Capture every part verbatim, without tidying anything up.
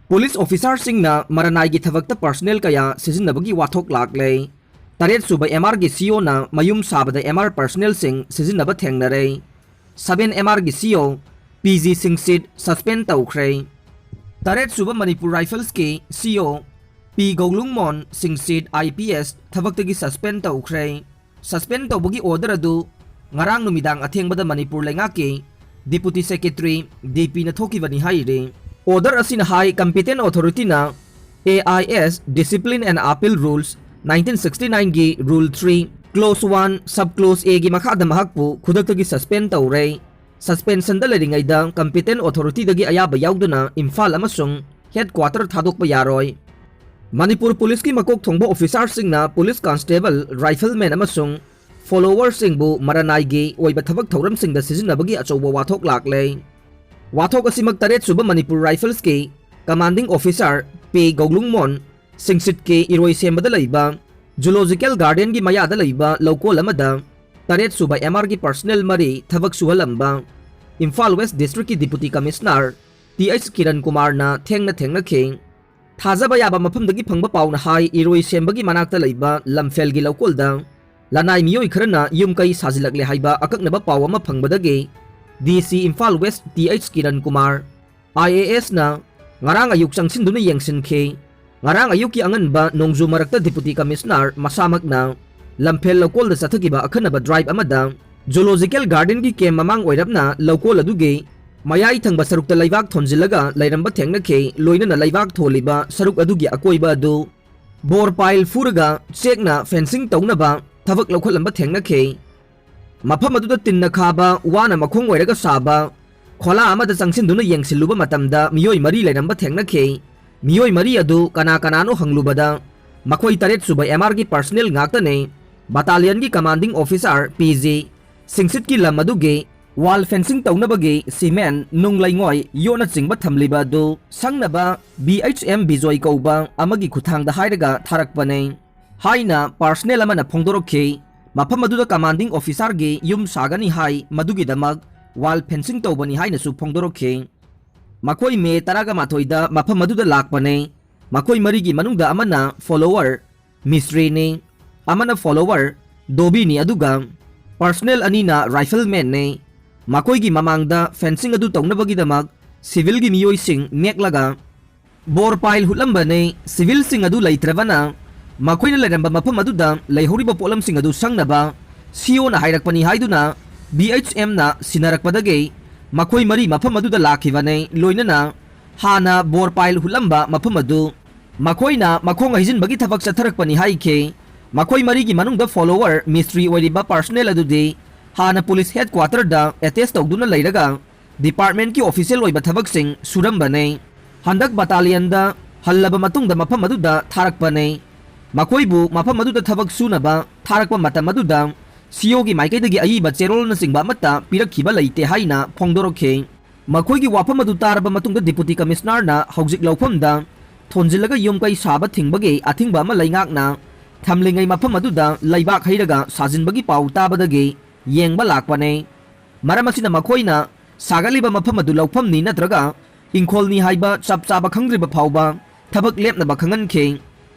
Police officerꯁꯤꯡꯅ ꯃꯔꯅꯥꯏꯒꯤ ꯊꯕꯛꯇ personnel ꯀꯌꯥ ꯁꯤꯖꯤꯟꯅꯕꯒꯤ ꯋꯥꯊꯣꯛ ꯂꯥꯛꯂꯦ꯫ ꯇꯔꯦꯠ ꯁꯨꯕ MRꯒꯤ COꯅ ꯃꯌꯨꯝ ꯁꯥꯕꯗ MR personnelꯁꯤꯡ ꯁꯤꯖꯤꯟꯅꯕ ꯊꯦꯡꯅꯔꯦ꯫ Seven MRꯒꯤ CO PG ꯁꯤꯡꯁꯤꯠ suspend ꯇꯧꯈ꯭ꯔꯦ꯫ ꯇꯔꯦꯠ ꯁꯨꯕ ꯃꯅꯤꯄꯨꯔ Riflesꯀꯤ CO P ꯒꯧꯂꯨꯡꯃꯣꯟ ꯁꯤꯡꯁꯤꯠ IPS ꯊꯕꯛꯇꯒꯤ suspend ꯇꯧꯈ꯭ꯔꯦ꯫ Suspend ꯇꯧꯕꯒꯤ order ꯑꯗꯨ ꯉꯔꯥꯡ ꯅꯨꯃꯤꯗꯥꯡ ꯑꯊꯦꯡꯕꯗ ꯃꯅꯤꯄꯨꯔ ꯂꯩꯉꯥꯛꯀꯤ Deputy Secretary DPꯅ ꯊꯣꯛꯈꯤꯕꯅꯤ ꯍꯥꯏꯔꯤ꯫ Order ꯑꯁꯤꯅ ꯍꯥꯏ, competent authorityꯅ AIS Discipline and Appeal Rules nineteen sixty nineꯒꯤ Rule three, Clause one, Sub Clause Aꯒꯤ ꯃꯈꯥꯗ ꯃꯍꯥꯛꯄꯨ ꯈꯨꯗꯛꯇꯒꯤ suspend ꯇꯧꯔꯦ꯫ Suspensionꯗ ꯂꯩꯔꯤꯉꯩꯗ competent authorityꯗꯒꯤ ꯑꯌꯥꯕ ꯌꯥꯎꯗꯅ ꯏꯝꯐꯥꯜ ꯑꯃꯁꯨꯡ headquarter ꯊꯥꯗꯣꯛꯄ ꯌꯥꯔꯣꯏ꯫ ꯃꯅꯤꯄꯨꯔ Policeꯀꯤ ꯃꯀꯣꯛ ꯊꯣꯡꯕ officerꯁꯤꯡꯅ police constable, rifleman ꯑꯃꯁꯨꯡ followerꯁꯤꯡꯕꯨ ꯃꯔꯅꯥꯏꯒꯤ ꯑꯣꯏꯕ ꯊꯕꯛ ꯊꯧꯔꯝꯁꯤꯡꯗ ꯁꯤꯖꯤꯟꯅꯕꯒꯤ ꯑꯆꯧꯕ ꯋꯥꯊꯣꯛ ꯂꯥꯛꯂꯦ꯫ ꯋꯥꯊꯣꯛ ꯑꯁꯤꯃꯛ ꯇꯔꯦꯠ ꯁꯨꯕ ꯃꯅꯤꯄꯨꯔ Riflesꯀꯤ commanding officer P ꯒꯧꯂꯨꯡꯃꯣꯟ ꯁꯤꯡꯁꯤꯠꯀꯤ ꯏꯔꯣꯏꯁꯦꯝꯕꯗ ꯂꯩꯕ Zoological Gardenꯒꯤ ꯃꯌꯥꯗ ꯂꯩꯕ ꯂꯧꯀꯣꯜ ꯑꯃꯗ ꯇꯔꯦꯠ ꯁꯨꯕ MRꯒꯤ personnel ꯃꯔꯤ ꯊꯕꯛ ꯁꯨꯍꯜꯂꯝꯕ Imphal West Districtꯀꯤ Deputy Commissioner Th Kiran ꯀꯨꯃꯥꯔꯅ ꯊꯦꯡꯅ ꯊꯦꯡꯅꯈꯤ꯫ ꯊꯥꯖꯕ ꯌꯥꯕ ꯃꯐꯝꯗꯒꯤ ꯐꯪꯕ ꯄꯥꯎꯅ ꯍꯥꯏ, ꯏꯔꯣꯏꯁꯦꯝꯕꯒꯤ ꯃꯅꯥꯛꯇ ꯂꯩꯕ ꯂꯝꯐꯦꯜꯒꯤ ꯂꯧꯀꯣꯜꯗ ꯂꯅꯥꯏ ꯃꯤꯑꯣꯏ ꯈꯔꯅ ꯌꯨꯝ ꯀꯩ ꯁꯥꯖꯤꯜꯂꯛꯂꯦ ꯍꯥꯏꯕ ꯑꯀꯛꯅꯕ ꯄꯥꯎ ꯑꯃ ꯐꯪꯕꯗꯒꯤ DC Imphal West Th Kiran Kumar, IASꯅ ꯉꯔꯥꯡ ꯑꯌꯨꯛ ꯆꯪꯁꯤꯟꯗꯨꯅ ꯌꯦꯡꯁꯤꯟꯈꯤ꯫ ꯉꯔꯥꯡ ꯑꯌꯨꯛꯀꯤ ꯑꯉꯟꯕ ꯅꯣꯡꯖꯨ ꯃꯔꯛꯇ Deputy Commissioner ꯃꯁꯥꯃꯛꯅ ꯂꯝꯐꯦꯜ ꯂꯧꯀꯣꯜꯗ ꯆꯠꯊꯈꯤꯕ ꯑꯀꯟꯅꯕ drive ꯑꯃꯗ Zoological Gardenꯒꯤ camp ꯃꯃꯥꯡ ꯑꯣꯏꯔꯞꯅ ꯂꯧꯀꯣꯜ ꯑꯗꯨꯒꯤ ꯃꯌꯥꯏ ꯊꯪꯕ ꯁꯔꯨꯛꯇ ꯂꯩꯕꯥꯛ ꯊꯣꯟꯖꯤꯜꯂꯒ ꯂꯩꯔꯝꯕ ꯊꯦꯡꯅꯈꯤ, ꯂꯣꯏꯅꯅ ꯂꯩꯕꯥꯛ ꯊꯣꯜꯂꯤꯕ ꯁꯔꯨꯛ ꯑꯗꯨꯒꯤ ꯑꯀꯣꯏꯕ ꯑꯗꯨ ꯕꯣꯔ pile ꯐꯨꯔꯒ ꯆꯦꯛꯅ fencing ꯇꯧꯅꯕ ꯊꯕꯛ ꯂꯧꯈꯠꯂꯝꯕ ꯊꯦꯡꯅꯈꯤ꯫ ꯃꯐꯝ ꯑꯗꯨꯗ ꯇꯤꯟꯅ ꯈꯥꯕ, ꯋꯥꯅ ꯃꯈꯣꯡ ꯑꯣꯏꯔꯒ ꯁꯥꯕ ꯈꯣꯂꯥ ꯑꯃꯗ ꯆꯪꯁꯤꯟꯗꯨꯅ ꯌꯦꯡꯁꯤꯜꯂꯨꯕ ꯃꯇꯝꯗ ꯃꯤꯑꯣꯏ ꯃꯔꯤ ꯂꯩꯔꯝꯕ ꯊꯦꯡꯅꯈꯤ꯫ ꯃꯤꯑꯣꯏ ꯃꯔꯤ ꯑꯗꯨ ꯀꯅꯥ ꯀꯅꯥꯅꯣ ꯍꯪꯂꯨꯕꯗ ꯃꯈꯣꯏ ꯇꯔꯦꯠ ꯁꯨꯕ MRꯒꯤ personnel ꯉꯥꯛꯇꯅꯤ꯫ Battalionꯒꯤ commanding officer PG ꯁꯤꯡꯁꯤꯠꯀꯤ ꯂꯝ ꯑꯗꯨꯒꯤ wall fencing ꯇꯧꯅꯕꯒꯤ cement, ꯅꯨꯡ ꯂꯩꯉꯣꯏ, ꯌꯣꯠꯅꯆꯤꯡꯕ ꯊꯝꯂꯤꯕ ꯑꯗꯨ ꯁꯪꯅꯕ BHM ꯕꯤꯖꯣꯏ ꯀꯧꯕ ꯑꯃꯒꯤ ꯈꯨꯠꯊꯥꯡꯗ ꯍꯥꯏꯔꯒ ꯊꯥꯔꯛꯄꯅꯤ ꯍꯥꯏꯅ personnel ꯑꯃꯅ ꯐꯣꯡꯗꯣꯔꯛꯈꯤ꯫ ꯃꯐꯝ ꯑꯗꯨꯗ commanding officerꯒꯤ ꯌꯨꯝ ꯁꯥꯒꯅꯤ ꯍꯥꯏ, ꯃꯗꯨꯒꯤꯗꯃꯛ wall fencing ꯇꯧꯕꯅꯤ ꯍꯥꯏꯅꯁꯨ ꯐꯣꯡꯗꯣꯔꯛꯈꯤ꯫ ꯃꯈꯣꯏ ꯃꯦ ꯇꯔꯥꯒ ꯃꯥꯊꯣꯏꯗ ꯃꯐꯝ ꯑꯗꯨꯗ ꯂꯥꯛꯄꯅꯤ꯫ ꯃꯈꯣꯏ ꯃꯔꯤꯒꯤ ꯃꯅꯨꯡꯗ ꯑꯃꯅ ꯐꯣꯂꯣꯋꯔ ꯃꯤꯁꯇ꯭ꯔꯤꯅꯤ, ꯑꯃꯅ ꯐꯣꯂꯣꯋꯔ ꯗꯣꯕꯤꯅꯤ, ꯑꯗꯨꯒ ꯄꯔꯁꯅꯦꯜ ꯑꯅꯤꯅ ꯔꯥꯏꯐꯜꯃꯦꯟꯅꯤ꯫ ꯃꯈꯣꯏꯒꯤ ꯃꯃꯥꯡꯗ ꯐꯦꯟꯁꯤꯡ ꯑꯗꯨ ꯇꯧꯅꯕꯒꯤꯗꯃꯛ ꯁꯤꯚꯤꯜꯒꯤ ꯃꯤꯑꯣꯏꯁꯤꯡ ꯅꯦꯛꯂꯒ ꯕꯣꯔ ꯄꯥꯏꯜ ꯍꯨꯠꯂꯝꯕꯅꯤ꯫ ꯁꯤꯚꯤꯜꯁꯤꯡ ꯑꯗꯨ ꯂꯩꯇ꯭ꯔꯕꯅ ꯃꯈꯣꯏꯅ ꯂꯩꯔꯝꯕ ꯃꯐꯝ ꯑꯗꯨꯗ ꯂꯩꯍꯧꯔꯤꯕ ꯄꯣꯠꯂꯝꯁꯤꯡ ꯑꯗꯨ ꯁꯪꯅꯕ ꯁꯤꯑꯣꯅ ꯍꯥꯏꯔꯛꯄꯅꯤ ꯍꯥꯏꯗꯨꯅ ꯕꯤ ꯑꯩꯆ ꯑꯦꯝꯅ ꯁꯤꯟꯅꯔꯛꯄꯗꯒꯤ ꯃꯈꯣꯏ ꯃꯔꯤ ꯃꯐꯝ ꯑꯗꯨꯗ ꯂꯥꯛꯈꯤꯕꯅꯤ, ꯂꯣꯏꯅꯅ ꯍꯥꯟꯅ ꯕꯣꯔ ꯄꯥꯏꯜ ꯍꯨꯠꯂꯝꯕ ꯃꯐꯝ ꯑꯗꯨ꯫ ꯃꯈꯣꯏꯅ ꯃꯈꯣꯡ ꯍꯩꯖꯤꯟꯕꯒꯤ ꯊꯕꯛ ꯆꯠꯊꯔꯛꯄꯅꯤ ꯍꯥꯏꯈꯤ꯫ ꯃꯈꯣꯏ ꯃꯔꯤꯒꯤ ꯃꯅꯨꯡꯗ ꯐꯣꯂꯣꯋꯔ ꯃꯤꯁꯇ꯭ꯔꯤ ꯑꯣꯏꯔꯤꯕ ꯄꯔꯁꯅꯦꯜ ꯑꯗꯨꯗꯤ ꯍꯥꯟꯅ ꯄꯨꯂꯤꯁ ꯍꯦꯗꯀ꯭ꯋꯥꯇꯔꯗ ꯑꯦꯇꯦꯁ ꯇꯧꯗꯨꯅ ꯂꯩꯔꯒ ꯗꯤꯄꯥꯔꯠꯃꯦꯟꯠꯀꯤ ꯑꯣꯐꯤꯁꯤꯌꯦꯜ ꯑꯣꯏꯕ ꯊꯕꯛꯁꯤꯡ ꯁꯨꯔꯝꯕꯅꯤ꯫ ꯍꯟꯗꯛ ꯕꯇꯥꯂꯤꯌꯟꯗ ꯍꯜꯂꯕ ꯃꯇꯨꯡꯗ ꯃꯐꯝ ꯑꯗꯨꯗ ꯊꯥꯔꯛꯄꯅꯤ꯫ ꯃꯈꯣꯏꯕꯨ ꯃꯐꯝ ꯑꯗꯨꯗ ꯊꯕꯛ ꯁꯨꯅꯕ ꯊꯥꯔꯛꯄ ꯃꯇꯝ ꯑꯗꯨꯗ ꯁꯤꯑꯣꯒꯤ ꯃꯥꯏꯀꯩꯗꯒꯤ ꯑꯏꯕ ꯆꯦꯔꯣꯜꯅꯆꯤꯡꯕ ꯑꯃꯠꯇ ꯄꯤꯔꯛꯈꯤꯕ ꯂꯩꯇꯦ ꯍꯥꯏꯅ ꯐꯣꯡꯗꯣꯔꯛꯈꯤ꯫ ꯃꯈꯣꯏꯒꯤ ꯋꯥꯐꯝ ꯑꯗꯨ ꯇꯥꯔꯕ ꯃꯇꯨꯡꯗ ꯗꯤꯄꯨꯇꯤ ꯀꯃꯤꯁꯅꯔꯅ ꯍꯧꯖꯤꯛ ꯂꯧꯐꯝꯗ ꯊꯣꯟꯖꯤꯜꯂꯒ ꯌꯨꯝ ꯀꯩ ꯁꯥꯕ ꯊꯤꯡꯕꯒꯤ ꯑꯊꯤꯡꯕ ꯑꯃ ꯂꯩꯉꯥꯛꯅ ꯊꯝꯂꯤꯉꯩ ꯃꯐꯝ ꯑꯗꯨꯗ ꯂꯩꯕꯥꯛ ꯍꯩꯔꯒ ꯁꯥꯖꯤꯟꯕꯒꯤ ꯄꯥꯎ ꯇꯥꯕꯗꯒꯤ ꯌꯦꯡꯕ ꯂꯥꯛꯄꯅꯤ꯫ ꯃꯔꯝ ꯑꯁꯤꯅ ꯃꯈꯣꯏꯅ ꯁꯥꯒꯠꯂꯤꯕ ꯃꯐꯝ ꯑꯗꯨ ꯂꯧꯐꯝꯅꯤ ꯅꯠꯇ꯭ꯔꯒ ꯏꯪꯈꯣꯜꯅꯤ ꯍꯥꯏꯕ ꯆꯞ ꯆꯥꯕ ꯈꯪꯗ꯭ꯔꯤꯕ ꯐꯥꯎꯕ ꯊꯕꯛ ꯂꯦꯞꯅꯕ ꯈꯪꯍꯟꯈꯤ꯫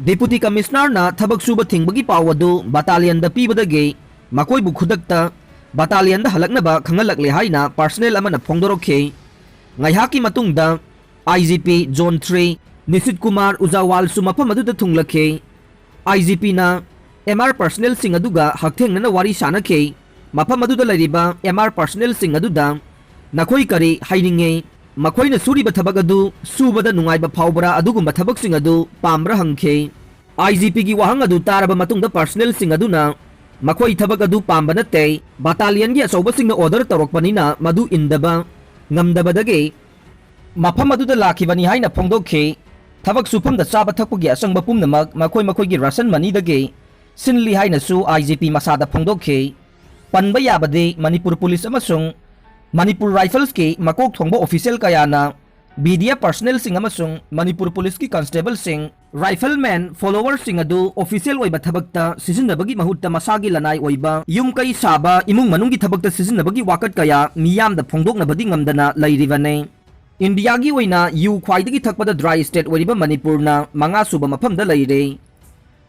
ꯗꯤꯄꯨꯇꯤ ꯀꯃꯤꯁꯅꯔꯅ ꯊꯕꯛ ꯁꯨꯕ ꯊꯤꯡꯕꯒꯤ ꯄꯥꯎ ꯑꯗꯨ ꯕꯇꯥꯂꯤꯌꯟꯗ ꯄꯤꯕꯗꯒꯤ ꯃꯈꯣꯏꯕꯨ ꯈꯨꯗꯛꯇ ꯕꯇꯥꯂꯤꯌꯟꯗ ꯍꯜꯂꯛꯅꯕ ꯈꯪꯍꯜꯂꯛꯂꯦ ꯍꯥꯏꯅ ꯄꯔꯁꯅꯦꯜ ꯑꯃꯅ ꯐꯣꯡꯗꯣꯔꯛꯈꯤ꯫ ꯉꯥꯏꯍꯥꯛꯀꯤ ꯃꯇꯨꯡꯗ I G P zone three Nishit Kumar ꯎꯖꯥꯋꯥꯜꯁꯨ ꯃꯐꯝ ꯑꯗꯨꯗ ꯊꯨꯡꯂꯛꯈꯤ꯫ ꯑꯥꯏ ꯖꯤ ꯄꯤꯅ ꯑꯦꯝ ꯑꯥꯔ ꯄꯔꯁꯅꯦꯜꯁꯤꯡ ꯑꯗꯨꯒ ꯍꯛꯊꯦꯡꯅꯅ ꯋꯥꯔꯤ ꯁꯥꯅꯈꯤ꯫ ꯃꯐꯝ ꯑꯗꯨꯗ ꯂꯩꯔꯤꯕ ꯑꯦꯝ ꯑꯥꯔ ꯄꯔꯁꯅꯦꯜꯁꯤꯡ ꯑꯗꯨꯗ ꯅꯈꯣꯏ ꯀꯔꯤ ꯍꯥꯏꯅꯤꯡꯉꯤ? ꯃꯈꯣꯏꯅ ꯁꯨꯔꯤꯕ ꯊꯕꯛ ꯑꯗꯨ ꯁꯨꯕꯗ ꯅꯨꯡꯉꯥꯏꯕ ꯐꯥꯎꯕ꯭ꯔꯥ? ꯑꯗꯨꯒꯨꯝꯕ ꯊꯕꯛꯁꯤꯡ ꯑꯗꯨ ꯄꯥꯝꯕ꯭ꯔꯥ ꯍꯪꯈꯤ꯫ ꯑꯥꯏ ꯖꯤ ꯄꯤꯒꯤ ꯋꯥꯍꯪ ꯑꯗꯨ ꯇꯥꯔꯕ ꯃꯇꯨꯡꯗ ꯄꯔꯁꯅꯦꯜꯁꯤꯡ ꯑꯗꯨꯅ ꯃꯈꯣꯏ ꯊꯕꯛ ꯑꯗꯨ ꯄꯥꯝꯕ ꯅꯠꯇꯦ, ꯕꯇꯥꯂꯤꯌꯟꯒꯤ ꯑꯆꯧꯕꯁꯤꯡꯅ ꯑꯣꯔꯗꯔ ꯇꯧꯔꯛꯄꯅꯤꯅ ꯃꯗꯨ ꯏꯟꯗꯕ ꯉꯝꯗꯕꯗꯒꯤ ꯃꯐꯝ ꯑꯗꯨꯗ ꯂꯥꯛꯈꯤꯕꯅꯤ ꯍꯥꯏꯅ ꯐꯣꯡꯗꯣꯛꯈꯤ꯫ ꯊꯕꯛ ꯁꯨꯐꯝꯗ ꯆꯥꯕ ꯊꯛꯄꯒꯤ ꯑꯆꯪꯕ ꯄꯨꯝꯅꯃꯛ ꯃꯈꯣꯏ ꯃꯈꯣꯏꯒꯤ ꯔꯥꯁꯟ ꯃꯅꯤꯗꯒꯤ ꯁꯤꯜꯂꯤ ꯍꯥꯏꯅꯁꯨ ꯑꯥꯏ ꯖꯤ ꯄꯤ ꯃꯁꯥꯗ ꯐꯣꯡꯗꯣꯛꯈꯤ꯫ ꯄꯟꯕ ꯌꯥꯕꯗꯤ ꯃꯅꯤꯄꯨꯔ ꯄꯨꯂꯤꯁ ꯑꯃꯁꯨꯡ ꯃꯅꯤꯄꯨꯔ ꯔꯥꯏꯐꯜꯁꯀꯤ ꯃꯀꯣꯛ ꯊꯣꯡꯕ ꯑꯣꯐꯤꯁꯤꯌꯦꯜ ꯀꯌꯥꯅ ꯕꯤ ꯗꯤ ꯑꯦꯐ ꯄꯔꯁꯅꯦꯜꯁꯤꯡ ꯑꯃꯁꯨꯡ ꯃꯅꯤꯄꯨꯔ ꯄꯨꯂꯤꯁꯀꯤ ꯀꯟꯁꯇꯦꯕꯜꯁꯤꯡ, ꯔꯥꯏꯐꯜꯃꯦꯟ ꯐꯣꯂꯣꯋꯔꯁꯤꯡ ꯑꯗꯨ ꯑꯣꯐꯤꯁꯤꯌꯦꯜ ꯑꯣꯏꯕ ꯊꯕꯛꯇ ꯁꯤꯖꯤꯟꯅꯕꯒꯤ ꯃꯍꯨꯠꯇ ꯃꯁꯥꯒꯤ ꯂꯅꯥꯏ ꯑꯣꯏꯕ ꯌꯨꯝ ꯀꯩ ꯁꯥꯕ, ꯏꯃꯨꯡ ꯃꯅꯨꯡꯒꯤ ꯊꯕꯛꯇ ꯁꯤꯖꯤꯟꯅꯕꯒꯤ ꯋꯥꯀꯠ ꯀꯌꯥ ꯃꯤꯌꯥꯝꯗ ꯐꯣꯡꯗꯣꯛꯅꯕꯗꯤ ꯉꯝꯗꯅ ꯂꯩꯔꯤꯕꯅꯤ꯫ ꯏꯟꯗꯤꯌꯥꯒꯤ ꯑꯣꯏꯅ ꯌꯨ ꯈ꯭ꯋꯥꯏꯗꯒꯤ ꯊꯛꯄꯗ ꯗ꯭ꯔꯥꯏ ꯁ꯭ꯇꯦꯠ ꯑꯣꯏꯔꯤꯕ ꯃꯅꯤꯄꯨꯔꯅ ꯃꯉꯥ ꯁꯨꯕ ꯃꯐꯝꯗ ꯂꯩꯔꯦ꯫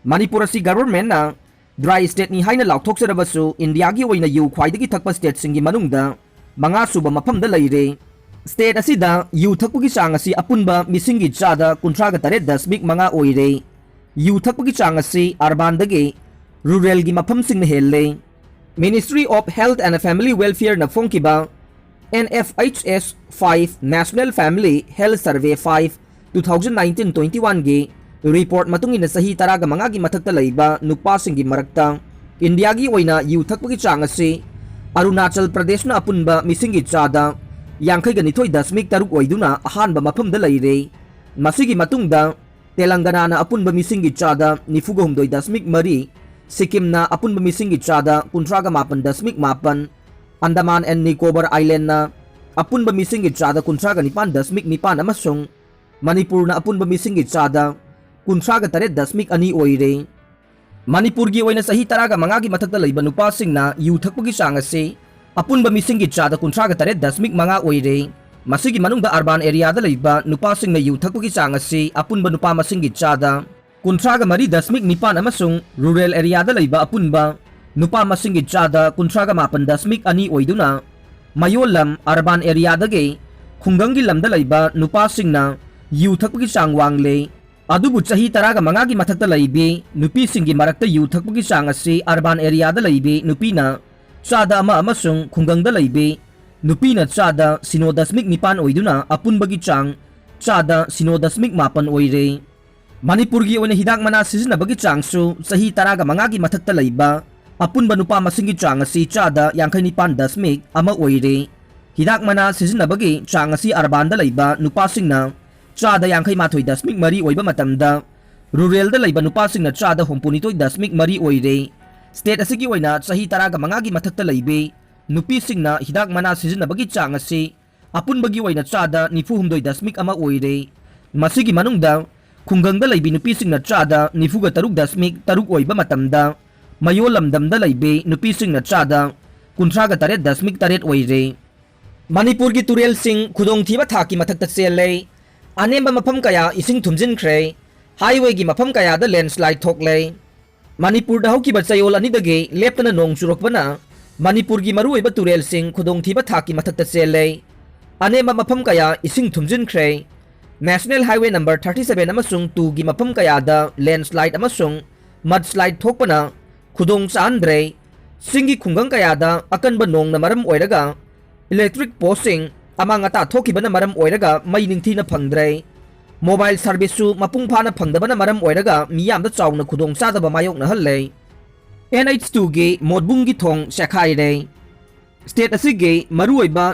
ꯃꯅꯤꯄꯨꯔ ꯑꯁꯤ ꯒꯚꯔꯟꯃꯦꯟꯠꯅ ꯗ꯭ꯔꯥꯏ ꯁ꯭ꯇꯦꯠꯅꯤ ꯍꯥꯏꯅ ꯂꯥꯎꯊꯣꯛꯆꯔꯕꯁꯨ, ꯏꯟꯗꯤꯌꯥꯒꯤ ꯑꯣꯏꯅ ꯌꯨ ꯈ꯭ꯋꯥꯏꯗꯒꯤ ꯊꯛꯄ ꯁ꯭ꯇꯦꯠꯁꯤꯡꯒꯤ ꯃꯅꯨꯡꯗ ꯃꯉꯥ ꯁꯨꯕ ꯃꯐꯝꯗ ꯂꯩꯔꯦ꯫ ꯁ꯭ꯇꯦꯠ ꯑꯁꯤꯗ ꯌꯨ ꯊꯛꯄꯒꯤ ꯆꯥꯡ ꯑꯁꯤ ꯑꯄꯨꯟꯕ ꯃꯤꯁꯤꯡꯒꯤ ꯆꯥꯗ ꯀꯨꯟꯊ꯭ꯔꯥꯒ ꯇꯔꯦꯠ ꯗꯁꯃꯤꯛ ꯃꯉꯥ ꯑꯣꯏꯔꯦ꯫ ꯌꯨ ꯊꯛꯄꯒꯤ ꯆꯥꯡ ꯑꯁꯤ ꯑꯔꯕꯥꯟꯗꯒꯤ ꯔꯨꯔꯦꯜꯒꯤ ꯃꯐꯝꯁꯤꯡꯅ ꯍꯦꯜꯂꯦ꯫ Ministry of Health and Family Welfareꯅ ꯐꯣꯡꯈꯤꯕ N F H S five National Family Health Survey five two thousand nineteen twenty-oneꯒꯤ ꯔꯤꯄꯣꯔꯠ ꯃꯇꯨꯡ ꯏꯟꯅ, ꯆꯍꯤ ꯇꯔꯥꯒ ꯃꯉꯥꯒꯤ ꯃꯊꯛꯇ ꯂꯩꯕ ꯅꯨꯄꯥꯁꯤꯡꯒꯤ ꯃꯔꯛꯇ ꯏꯟꯗꯤꯌꯥꯒꯤ ꯑꯣꯏꯅ ꯌꯨ ꯊꯛꯄꯒꯤ ꯆꯥꯡ ꯑꯁꯤ ꯑꯔꯨꯅꯥꯆꯜ ꯄ꯭ꯔꯗꯦꯁꯅ ꯑꯄꯨꯟꯕ ꯃꯤꯁꯤꯡꯒꯤ ꯆꯥꯗ ꯌꯥꯡꯈꯩꯒ ꯅꯤꯊꯣꯏ ꯗꯁꯃꯤꯛ ꯇꯔꯨꯛ ꯑꯣꯏꯗꯨꯅ ꯑꯍꯥꯟꯕ ꯃꯐꯝꯗ ꯂꯩꯔꯦ꯫ ꯃꯁꯤꯒꯤ ꯃꯇꯨꯡꯗ ꯇꯦꯂꯪꯒꯅꯥꯅ ꯑꯄꯨꯟꯕ ꯃꯤꯁꯤꯡꯒꯤ ꯆꯥꯗ ꯅꯤꯐꯨꯒ ꯍꯨꯝꯗꯣꯏ ꯗꯁꯃꯤꯛ ꯃꯔꯤ, ꯁꯤꯛꯀꯤꯝꯅ ꯑꯄꯨꯟꯕ ꯃꯤꯁꯤꯡꯒꯤ ꯆꯥꯗ ꯀꯨꯟꯊ꯭ꯔꯥꯒ ꯃꯥꯄꯟ ꯗꯁꯃꯤꯛ ꯃꯥꯄꯟ, ꯑꯟꯗꯃꯥꯟ ꯑꯦꯟ ꯅꯤꯀꯣꯕꯔ ꯑꯥꯏꯂꯦꯟꯗꯅ ꯑꯄꯨꯟꯕ ꯃꯤꯁꯤꯡꯒꯤ ꯆꯥꯗ ꯀꯨꯟꯊ꯭ꯔꯥꯒ ꯅꯤꯄꯥꯟ ꯗꯁꯃꯤꯛ ꯅꯤꯄꯥꯟ ꯑꯃꯁꯨꯡ ꯃꯅꯤꯄꯨꯔꯅ ꯑꯄꯨꯟꯕ ꯃꯤꯁꯤꯡꯒꯤ ꯆꯥꯗ ꯀꯨꯟꯊ꯭ꯔꯥꯒ ꯇꯔꯦꯠ ꯗꯁꯃꯤꯛ ꯑꯅꯤ ꯑꯣꯏꯔꯦ꯫ ꯃꯅꯤꯄꯨꯔꯒꯤ ꯑꯣꯏꯅ ꯆꯍꯤ ꯇꯔꯥꯒ ꯃꯉꯥꯒꯤ ꯃꯊꯛꯇ ꯂꯩꯕ ꯅꯨꯄꯥꯁꯤꯡꯅ ꯌꯨ ꯊꯛꯄꯒꯤ ꯆꯥꯡ ꯑꯁꯤ ꯑꯄꯨꯟꯕ ꯃꯤꯁꯤꯡꯒꯤ ꯆꯥꯗ ꯀꯨꯟꯊ꯭ꯔꯥꯒ ꯇꯔꯦꯠ ꯗꯁꯃꯤꯛ ꯃꯉꯥ ꯑꯣꯏꯔꯦ꯫ ꯃꯁꯤꯒꯤ ꯃꯅꯨꯡꯗ ꯑꯔꯕꯥꯟ ꯑꯦꯔꯤꯌꯥꯗ ꯂꯩꯕ ꯅꯨꯄꯥꯁꯤꯡꯅ ꯌꯨ ꯊꯛꯄꯒꯤ ꯆꯥꯡ ꯑꯁꯤ ꯑꯄꯨꯟꯕ ꯅꯨꯄꯥ ꯃꯁꯤꯡꯒꯤ ꯆꯥꯗ ꯀꯨꯟꯊ꯭ꯔꯥꯒ ꯃꯔꯤ ꯗꯁꯃꯤꯛ ꯅꯤꯄꯥꯟ ꯑꯃꯁꯨꯡ ꯔꯨꯔꯦꯜ ꯑꯦꯔꯤꯌꯥꯗ ꯂꯩꯕ ꯑꯄꯨꯟꯕ ꯅꯨꯄꯥ ꯃꯁꯤꯡꯒꯤ ꯆꯥꯗ ꯀꯨꯟꯊ꯭ꯔꯥꯒ ꯃꯥꯄꯟ ꯗꯁꯃꯤꯛ ꯑꯅꯤ ꯑꯣꯏꯗꯨꯅ ꯃꯌꯣꯜ ꯂꯝ, ꯑꯔꯕꯥꯟ ꯑꯦꯔꯤꯌꯥꯗꯒꯤ ꯈꯨꯡꯒꯪꯒꯤ ꯂꯝꯗ ꯂꯩꯕ ꯅꯨꯄꯥꯁꯤꯡꯅ ꯌꯨ ꯊꯛꯄꯒꯤ ꯆꯥꯡ ꯋꯥꯡꯂꯦ꯫ ꯑꯗꯨꯕꯨ ꯆꯍꯤ ꯇꯔꯥꯒ ꯃꯉꯥꯒꯤ ꯃꯊꯛꯇ ꯂꯩꯕꯤ ꯅꯨꯄꯤꯁꯤꯡꯒꯤ ꯃꯔꯛꯇ ꯌꯨ ꯊꯛꯄꯒꯤ ꯆꯥꯡ ꯑꯁꯤ ꯑꯔꯕꯥꯟ ꯑꯦꯔꯤꯌꯥꯗ ꯂꯩꯕꯤ ꯅꯨꯄꯤꯅ ꯆꯥꯗ ꯑꯃ ꯑꯃꯁꯨꯡ ꯈꯨꯡꯒꯪꯗ ꯂꯩꯕꯤ ꯅꯨꯄꯤꯅ ꯆꯥꯗ ꯁꯤꯅꯣ ꯗꯁꯃꯤꯛ ꯅꯤꯄꯥꯟ ꯑꯣꯏꯗꯨꯅ ꯑꯄꯨꯟꯕꯒꯤ ꯆꯥꯡ ꯆꯥꯗ ꯁꯤꯅꯣ ꯗꯁꯃꯤꯛ ꯃꯥꯄꯟ ꯑꯣꯏꯔꯦ꯫ ꯃꯅꯤꯄꯨꯔꯒꯤ ꯑꯣꯏꯅ ꯍꯤꯗꯥꯛ ꯃꯅꯥ ꯁꯤꯖꯤꯟꯅꯕꯒꯤ ꯆꯥꯡꯁꯨ ꯆꯍꯤ ꯇꯔꯥꯒ ꯃꯉꯥꯒꯤ ꯃꯊꯛꯇ ꯂꯩꯕ ꯑꯄꯨꯟꯕ ꯅꯨꯄꯥ ꯃꯁꯤꯡꯒꯤ ꯆꯥꯡ ꯑꯁꯤ ꯆꯥꯗ ꯌꯥꯡꯈꯩ ꯅꯤꯄꯥꯟ ꯗꯁꯃꯤꯛ ꯑꯃ ꯑꯣꯏꯔꯦ꯫ ꯍꯤꯗꯥꯛ ꯃꯅꯥ ꯁꯤꯖꯤꯟꯅꯕꯒꯤ ꯆꯥꯡ ꯑꯁꯤ ꯑꯔꯕꯥꯟꯗ ꯂꯩꯕ ꯅꯨꯄꯥꯁꯤꯡꯅ ꯆꯥꯗ ꯌꯥꯡꯈꯩ ꯃꯥꯊꯣꯏ ꯗꯁꯃꯤꯛ ꯃꯔꯤ ꯑꯣꯏꯕ ꯃꯇꯝꯗ, ꯔꯨꯔꯦꯜꯗ ꯂꯩꯕ ꯅꯨꯄꯥꯁꯤꯡꯅ ꯆꯥꯗ ꯍꯨꯝꯐꯨ ꯅꯤꯊꯣꯏ ꯗꯁꯃꯤꯛ ꯃꯔꯤ ꯑꯣꯏꯔꯦ꯫ ꯁ꯭ꯇꯦꯠ ꯑꯁꯤꯒꯤ ꯑꯣꯏꯅ ꯆꯍꯤ ꯇꯔꯥꯒ ꯃꯉꯥꯒꯤ ꯃꯊꯛꯇ ꯂꯩꯕꯤ ꯅꯨꯄꯤꯁꯤꯡꯅ ꯍꯤꯗꯥꯛ ꯃꯅꯥ ꯁꯤꯖꯤꯟꯅꯕꯒꯤ ꯆꯥꯡ ꯑꯁꯤ ꯑꯄꯨꯟꯕꯒꯤ ꯑꯣꯏꯅ ꯆꯥꯗ ꯅꯤꯐꯨ ꯍꯨꯝꯗꯣꯏ ꯗꯁꯃꯤꯛ ꯑꯃ ꯑꯣꯏꯔꯦ꯫ ꯃꯁꯤꯒꯤ ꯃꯅꯨꯡꯗ ꯈꯨꯡꯒꯪꯗ ꯂꯩꯕꯤ ꯅꯨꯄꯤꯁꯤꯡꯅ ꯆꯥꯗ ꯅꯤꯐꯨꯒ ꯇꯔꯨꯛ ꯗꯁꯃꯤꯛ ꯇꯔꯨꯛ ꯑꯣꯏꯕ ꯃꯇꯝꯗ, ꯃꯌꯣꯜ ꯂꯝꯗꯝꯗ ꯂꯩꯕꯤ ꯅꯨꯄꯤꯁꯤꯡꯅ ꯆꯥꯗ ꯀꯨꯟꯊ꯭ꯔꯥꯒ ꯇꯔꯦꯠ ꯗꯁꯃꯤꯛ ꯇꯔꯦꯠ ꯑꯣꯏꯔꯦ꯫ ꯃꯅꯤꯄꯨꯔꯒꯤ ꯇꯨꯔꯦꯜꯁꯤꯡ ꯈꯨꯗꯣꯡꯊꯤꯕ ꯊꯥꯛꯀꯤ ꯃꯊꯛꯇ ꯆꯦꯜꯂꯦ꯫ ꯑꯅꯦꯝꯕ ꯃꯐꯝ ꯀꯌꯥ ꯏꯁꯤꯡ ꯊꯨꯝꯖꯤꯟꯈ꯭ꯔꯦ꯫ Highwayꯒꯤ ꯃꯐꯝ ꯀꯌꯥꯗ landslide ꯊꯣꯛꯂꯦ꯫ ꯃꯅꯤꯄꯨꯔꯗ ꯍꯧꯈꯤꯕ ꯆꯌꯣꯜ ꯑꯅꯤꯗꯒꯤ ꯂꯦꯞꯇꯅ ꯅꯣꯡ ꯆꯨꯔꯛꯄꯅ ꯃꯅꯤꯄꯨꯔꯒꯤ ꯃꯔꯨꯑꯣꯏꯕ ꯇꯨꯔꯦꯜꯁꯤꯡ ꯈꯨꯗꯣꯡꯊꯤꯕ ꯊꯥꯛꯀꯤ ꯃꯊꯛꯇ ꯆꯦꯜꯂꯦ꯫ ꯑꯅꯦꯝꯕ ꯃꯐꯝ ꯀꯌꯥ ꯏꯁꯤꯡ ꯊꯨꯝꯖꯤꯟꯈ꯭ꯔꯦ꯫ National Highway number thirty seven ꯑꯃꯁꯨꯡ twoꯒꯤ ꯃꯐꯝ ꯀꯌꯥꯗ landslide ꯑꯃꯁꯨꯡ mudslide ꯊꯣꯛꯄꯅ ꯈꯨꯗꯣꯡ ꯆꯥꯍꯟꯗ꯭ꯔꯦ꯫ ꯆꯤꯡꯒꯤ ꯈꯨꯡꯒꯪ ꯀꯌꯥꯗ ꯑꯀꯟꯕ ꯅꯣꯡꯅ ꯃꯔꯝ ꯑꯣꯏꯔꯒ electric postꯁꯤꯡ ꯑꯃꯥꯡ ꯑꯇꯥ ꯊꯣꯛꯈꯤꯕꯅ ꯃꯔꯝ ꯑꯣꯏꯔꯒ ꯃꯩ ꯅꯤꯡꯊꯤꯅ ꯐꯪꯗ꯭ꯔꯦ꯫ Mobile serviceꯁꯨ ꯃꯄꯨꯡ ꯐꯥꯅ ꯐꯪꯗꯕꯅ ꯃꯔꯝ ꯑꯣꯏꯔꯒ ꯃꯤꯌꯥꯝꯗ ꯆꯥꯎꯅ ꯈꯨꯗꯣꯡ ꯆꯥꯗꯕ ꯃꯥꯌꯣꯛꯅꯍꯜꯂꯦ꯫ NH twoꯒꯤ ꯃꯣꯠꯕꯨꯡꯒꯤ ꯊꯣꯡ ꯆꯦꯈꯥꯏꯔꯦ꯫ State ꯑꯁꯤꯒꯤ ꯃꯔꯨꯑꯣꯏꯕ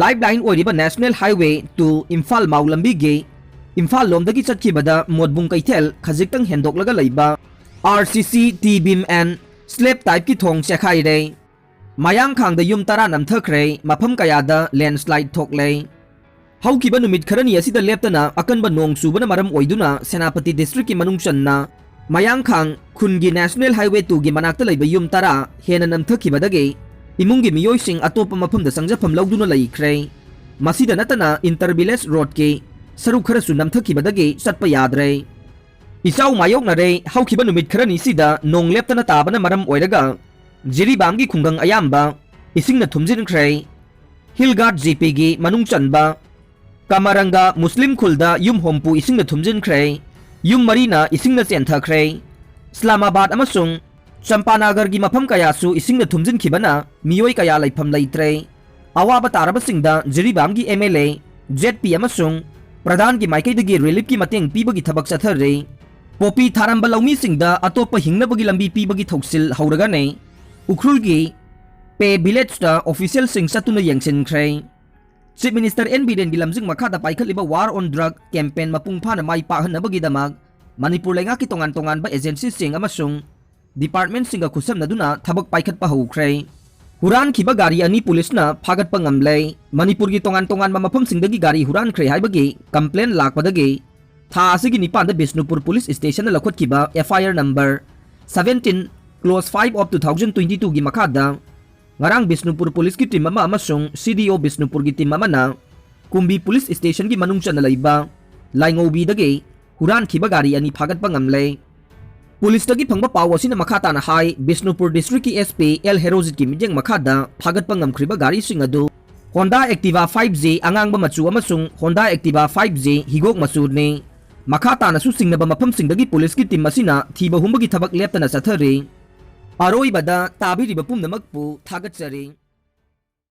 lifeline ꯑꯣꯏꯔꯤꯕ National Highway two ꯏꯝꯐꯥꯜ ꯃꯥꯎ ꯂꯝꯕꯤꯒꯤ ꯏꯝꯐꯥꯜ ꯂꯣꯝꯗꯒꯤ ꯆꯠꯈꯤꯕꯗ ꯃꯣꯠꯕꯨꯡ ꯀꯩꯊꯦꯜ ꯈꯖꯤꯛꯇꯪ ꯍꯦꯟꯗꯣꯛꯂꯒ ꯂꯩꯕ RCC T-beam and slab typeꯀꯤ ꯊꯣꯡ ꯆꯦꯈꯥꯏꯔꯦ꯫ ꯃꯌꯥꯡꯈꯥꯡꯗ ꯌꯨꯝ ꯇꯔꯥ ꯅꯝꯊꯈ꯭ꯔꯦ, ꯃꯐꯝ ꯀꯌꯥꯗ landslide ꯊꯣꯛꯂꯦ꯫ ꯍꯧꯈꯤꯕ ꯅꯨꯃꯤꯠ ꯈꯔꯅꯤ ꯑꯁꯤꯗ ꯂꯦꯞꯇꯅ ꯑꯀꯟꯕ ꯅꯣꯡ ꯆꯨꯕꯅ ꯃꯔꯝ ꯑꯣꯏꯗꯨꯅ ꯁꯦꯅꯥꯄꯇꯤ districtꯀꯤ ꯃꯅꯨꯡ ꯆꯟꯅ ꯃꯌꯥꯡꯈꯥꯡ ꯈꯨꯟꯒꯤ National Highway twoꯒꯤ ꯃꯅꯥꯛꯇ ꯂꯩꯕ ꯌꯨꯝ ꯇꯔꯥ ꯍꯦꯟꯅ ꯅꯝꯊꯈꯤꯕꯗꯒꯤ ꯏꯃꯨꯡꯒꯤ ꯃꯤꯑꯣꯏꯁꯤꯡ ꯑꯇꯣꯞꯄ ꯃꯐꯝꯗ ꯆꯪꯖꯐꯝ ꯂꯧꯗꯨꯅ ꯂꯩꯈ꯭ꯔꯦ꯫ ꯃꯁꯤꯗ ꯅꯠꯇꯅ inter village roadꯀꯤ ꯁꯔꯨꯛ ꯈꯔꯁꯨ ꯅꯝꯊꯈꯤꯕꯗꯒꯤ ꯆꯠꯄ ꯌꯥꯗ꯭ꯔꯦ꯫ ꯏꯆꯥꯎ ꯃꯥꯌꯣꯛꯅꯔꯦ꯫ ꯍꯧꯈꯤꯕ ꯅꯨꯃꯤꯠ ꯈꯔꯅꯤꯁꯤꯗ ꯅꯣꯡ ꯂꯦꯞꯇꯅ ꯇꯥꯕꯅ ꯃꯔꯝ ꯑꯣꯏꯔꯒ ꯖꯤꯔꯤꯕꯥꯝꯒꯤ ꯈꯨꯡꯒꯪ ꯑꯌꯥꯝꯕ ꯏꯁꯤꯡꯅ ꯊꯨꯝꯖꯤꯟꯈ꯭ꯔꯦ꯫ Hill Guard GPꯒꯤ ꯃꯅꯨꯡ ꯆꯟꯕ ꯀꯃꯔꯪꯒ ꯃꯨꯁꯂꯤꯝ ꯈꯨꯜꯗ ꯌꯨꯝ ꯍꯨꯝꯐꯨ ꯏꯁꯤꯡꯅ ꯊꯨꯝꯖꯤꯟꯈ꯭ꯔꯦ꯫ ꯌꯨꯝ ꯃꯔꯤꯅ ꯏꯁꯤꯡꯅ ꯆꯦꯟꯊꯈ꯭ꯔꯦ꯫ ꯏꯁꯂꯥꯃꯥꯕꯥꯗ ꯑꯃꯁꯨꯡ ꯆꯝꯄꯥꯅꯥꯒꯔꯒꯤ ꯃꯐꯝ ꯀꯌꯥꯁꯨ ꯏꯁꯤꯡꯅ ꯊꯨꯝꯖꯤꯟꯈꯤꯕꯅ ꯃꯤꯑꯣꯏ ꯀꯌꯥ ꯂꯩꯐꯝ ꯂꯩꯇ꯭ꯔꯦ꯫ ꯑꯋꯥꯕ ꯇꯥꯔꯕꯁꯤꯡꯗ ꯖꯤꯔꯤꯕꯥꯝꯒꯤ MLA, ZP ꯑꯃꯁꯨꯡ ꯄ꯭ꯔꯙꯥꯟꯒꯤ ꯃꯥꯏꯀꯩꯗꯒꯤ reliefꯀꯤ ꯃꯇꯦꯡ ꯄꯤꯕꯒꯤ ꯊꯕꯛ ꯆꯠꯊꯔꯤ꯫ ꯄꯣꯄꯤ ꯊꯥꯔꯝꯕ ꯂꯧꯃꯤꯁꯤꯡꯗ ꯑꯇꯣꯞꯄ ꯍꯤꯡꯅꯕꯒꯤ ꯂꯝꯕꯤ ꯄꯤꯕꯒꯤ ꯊꯧꯁꯤꯜ ꯍꯧꯔꯒꯅꯤ꯫ ꯎꯈ꯭ꯔꯨꯜꯒꯤ ꯄꯦ ꯚꯤꯂꯦꯖꯇ officialꯁꯤꯡ ꯆꯠꯇꯨꯅ ꯌꯦꯡꯁꯤꯟꯈ꯭ꯔꯦ꯫ Chief Minister N ꯕꯤꯔꯦꯟꯒꯤ ꯂꯝꯖꯤꯡ ꯃꯈꯥꯗ ꯄꯥꯏꯈꯠꯂꯤꯕ War on Drug campaign ꯃꯄꯨꯡ ꯐꯥꯅ ꯃꯥꯏ ꯄꯥꯛꯍꯟꯅꯕꯒꯤꯗꯃꯛ ꯃꯅꯤꯄꯨꯔ ꯂꯩꯉꯥꯛꯀꯤ ꯇꯣꯉꯥꯟ ꯇꯣꯉꯥꯟꯕ agencyꯁꯤꯡ ꯑꯃꯁꯨꯡ departmentꯁꯤꯡꯒ ꯈꯨꯠꯁꯝꯅꯗꯨꯅ ꯊꯕꯛ ꯄꯥꯏꯈꯠꯄ ꯍꯧꯈ꯭ꯔꯦ꯫ ꯍꯨꯔꯥꯟꯈꯤꯕ ꯒꯥꯔꯤ ꯑꯅꯤ ꯄꯨꯂꯤꯁꯅ ꯐꯥꯒꯠꯄ ꯉꯝꯂꯦ꯫ ꯃꯅꯤꯄꯨꯔꯒꯤ ꯇꯣꯉꯥꯟ ꯇꯣꯉꯥꯟꯕ ꯃꯐꯝꯁꯤꯡꯗꯒꯤ ꯒꯥꯔꯤ ꯍꯨꯔꯥꯟꯈ꯭ꯔꯦ ꯍꯥꯏꯕꯒꯤ complain ꯂꯥꯛꯄꯗꯒꯤ ꯊꯥ ꯑꯁꯤꯒꯤ ꯅꯤꯄꯥꯟꯗ ꯕꯤꯁꯅꯨꯄꯨꯔ ꯄꯨꯂꯤꯁ ꯁ꯭ꯇꯦꯁꯟꯅ ꯂꯧꯈꯠꯈꯤꯕ FIR number seventeen clause five of two thousand twenty twoꯒꯤ ꯃꯈꯥꯗ ꯉꯔꯥꯡ ꯕꯤꯁꯅꯨꯄꯨꯔ ꯄꯨꯂꯤꯁꯀꯤ ꯇꯤꯝ ꯑꯃ ꯑꯃꯁꯨꯡ ꯁꯤ ꯗꯤ ꯑꯣ ꯕꯤꯁꯅꯨꯄꯨꯔꯒꯤ ꯇꯤꯝ ꯑꯃꯅ ꯀꯨꯝꯕꯤ ꯄꯨꯂꯤꯁ ꯁ꯭ꯇꯦꯁꯟꯒꯤ ꯃꯅꯨꯡ ꯆꯟꯅ ꯂꯩꯕ ꯂꯥꯏꯉꯧꯕꯤꯗꯒꯤ ꯍꯨꯔꯥꯟꯈꯤꯕ ꯒꯥꯔꯤ ꯑꯅꯤ ꯐꯥꯒꯠꯄ ꯉꯝꯂꯦ꯫ ꯄꯨꯂꯤꯁꯇꯒꯤ ꯐꯪꯕ ꯄꯥꯎ ꯑꯁꯤꯅ ꯃꯈꯥ ꯇꯥꯅ ꯍꯥꯏ, ꯕꯤꯁꯅꯨꯄꯨꯔ ꯗꯤꯁꯇ꯭ꯔꯤꯛꯀꯤ ꯑꯦꯁ ꯄꯤ ꯑꯦꯜ ꯍꯦꯔꯣꯖꯤꯠꯀꯤ ꯃꯤꯠꯌꯦꯡ ꯃꯈꯥꯗ ꯐꯥꯒꯠꯄ ꯉꯝꯈ꯭ꯔꯤꯕ ꯒꯥꯔꯤꯁꯤꯡ ꯑꯗꯨ ꯍꯣꯟꯗꯥ ꯑꯦꯛꯇꯤꯚꯥ ꯐꯥꯏꯚ ꯖꯦ ꯑꯉꯥꯡꯕ ꯃꯆꯨ ꯑꯃꯁꯨꯡ ꯍꯣꯟꯗꯥ ꯑꯦꯛꯇꯤꯚꯥ ꯐꯥꯏꯚ ꯖꯦ ꯍꯤꯒꯣꯛ ꯃꯆꯨꯅꯤ꯫ ꯃꯈꯥ ꯇꯥꯅꯁꯨ ꯆꯤꯡꯅꯕ ꯃꯐꯝꯁꯤꯡꯗꯒꯤ ꯄꯨꯂꯤꯁꯀꯤ ꯇꯤꯝ ꯑꯁꯤꯅ ꯊꯤꯕ ꯍꯨꯝꯕꯒꯤ ꯊꯕꯛ ꯂꯦꯞꯇꯅ ꯆꯠꯊꯔꯤ꯫ ꯑꯔꯣꯏꯕꯗ ꯇꯥꯕꯤꯔꯤꯕ ꯄꯨꯝꯅꯃꯛꯄꯨ ꯊꯥꯒꯠꯆꯔꯤ꯫